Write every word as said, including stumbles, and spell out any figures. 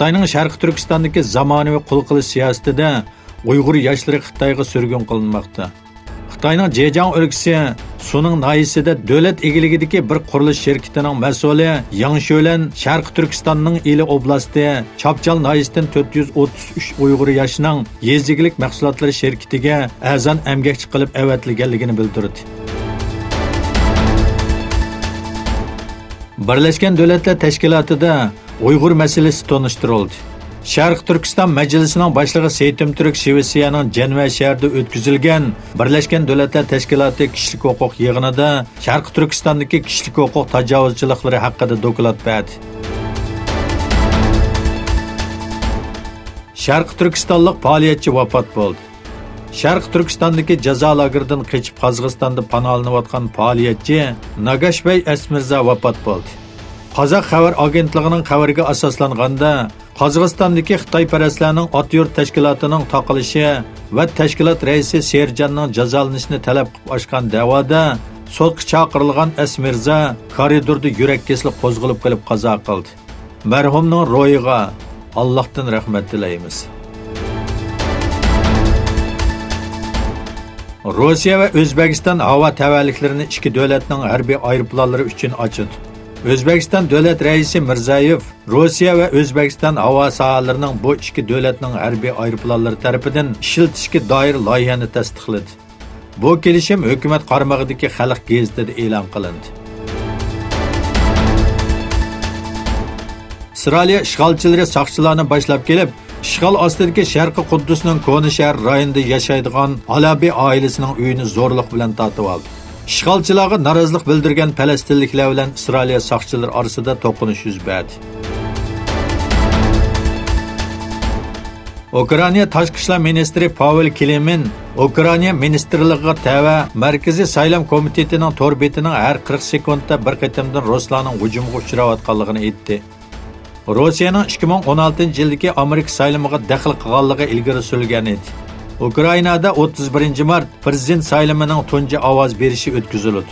خىتاينىڭ شەرقىي تۈركىستاندىكى زامانىۋى قۇل قىلىش سىياسىتىدە ئۇيغۇر ياشلىرى خىتايغا سۈرگۈن قىلىنماقتا. خىتاينىڭ جېجياڭ ئۆلكىسى سۇنىڭ ناھىيەسىدە دۆلەت ئىگىلىكىدىكى بىر قۇرۇلۇش شىركىتىنىڭ مەسئۇلى ياڭ شۆلەن شەرقىي تۈركىستاننىڭ ئىلى ئوبلاستى چاپچال ناھىيەسىدىن تۆت يۈز ئوتتۇز ئۈچ ئۇيغۇر ياشنىڭ يېزا ئىگىلىك مەھسۇلاتلىرى شىركىتىگە ئەرزان ئەمگەكچى قىلىپ ئەۋەتىلگەنلىكىنى بىلدۈردى. بىرلەشكەن دۆلەتلەر تەشكىلاتىدا ئۇيغۇر مەسىلىسى تونۇشتۇرۇلدى. شەرقىي تۈركىستان مەجلىسىنىڭ باشلىقى سېيتىم تۈرك شىۋېتسىيەنىڭ جەنۋە شەھىرىدە ئۆتكۈزۈلگەن بىرلەشكەن دۆلەتلەر تەشكىلاتى كىشىلىك ھوقۇق يىغىنىدا شەرقىي تۈركىستاندىكى كىشىلىك ھوقۇق تاجاۋۇزچىلىقلىرى ھەققىدە دوكلات بەردى. شەرقىي تۈركىستانلىق پائالىيەتچى ۋاپات بولدى. شەرقىي تۈركىستاندىكى جازا لاگېرىدىن قېچىپ قازاقىستاندا پاناھلىنىۋاتقان پائالىيەتچى ناگاشبەي ئەسمىرزا ۋاپات بولدى. قازاق خەۋەر ئاگېنتلىقىنىڭ خەۋىرىگە ئاساسلانغاندا، قازاقىستاندىكى خىتايپەرەسلەرنىڭ ئاتا يۇرت تەشكىلاتىنىڭ تاقىلىشى ۋە تەشكىلات رەئىسى سېرجاننىڭ جازالىنىشىنى تەلەپ قىلىپ ئاچقان دەۋادا سوتقا چاقىرىلغان ئەسمىرزا كارىدوردا يۈرەك كېسىلى قوزغىلىپ قېلىپ قازا قىلدى. مەرھۇمنىڭ روھىغا ئاللاھتىن رەھمەت تىلەيمىز. روسىيە ۋە ئۆزبېكىستان ھاۋا تەۋەلىكلىرىنى ئىككى دۆلەتنىڭ ھەربىي ئايروپىلانلىرى ئۈچۈن ئاچىدۇ. ئۆزبېكىستان دۆلەت رەئىسى مىرزىيېۋ روسىيە ۋە ئۆزبېكىستان ھاۋا ساھەلىرىنىڭ بۇ ئىككى دۆلەتنىڭ ھەربىي ئايروپىلانلىرى تەرىپىدىن ئىشلىتىشكە دائىر لايىھەنى تەستىقلىدى. بۇ كېلىشىم ھۆكۈمەت قارمىقىدىكى خەلق گېزىتىدە ئېلان قىلىندى. ئىسرائىلىيە ئىشغالچىلىرى ساقچىلارنى باشلاپ كېلىپ، ئىشغال ئاستىدىكى شەرقىي قۇددۇسنىڭ كونا شەھەر رايونىدا ياشايدىغان ئالابى ئائىلىسىنىڭ ئۆيىنى زورلۇق بىلەن تارتىۋالدى. ئىشغالچىلارغا نارازىلىق بىلدۈرگەن پەلەستىنلىكلەر بىلەن ئىسرائىلىيە ساقچىلىرى ئارىسىدا توقۇنۇش يۈز بەردى. ئۇكرائىنا تاشقى ئىشلار مىنىستىرى پاۋېل كلېمېن ئۇكرائىنا مىنىستىرلىقىغا تەۋە مەركىزىي سايلام كومىتېتىنىڭ تور بېتىنىڭ ھەر قىرىق سېكۇنتتا بىر قېتىمدىن رۇسلارنىڭ ھۇجۇمىغا ئۇچراۋاتقانلىقىنى ئېيتتى. روسىيەنىڭ ئىككى مىڭ ئون ئالتىنچى يىلدىكى ئامېرىكا سايلىمىغا دەخلى قىلغانلىقى ئىلگىرى سۈرۈلگەن ئىدى. ئۇكرائىنادا ئوتتۇز بىرىنچى مارت پىرېزىدېنت سايلىمىنىڭ تۇنجى ئاۋاز بېرىشى ئۆتكۈزۈلىدۇ.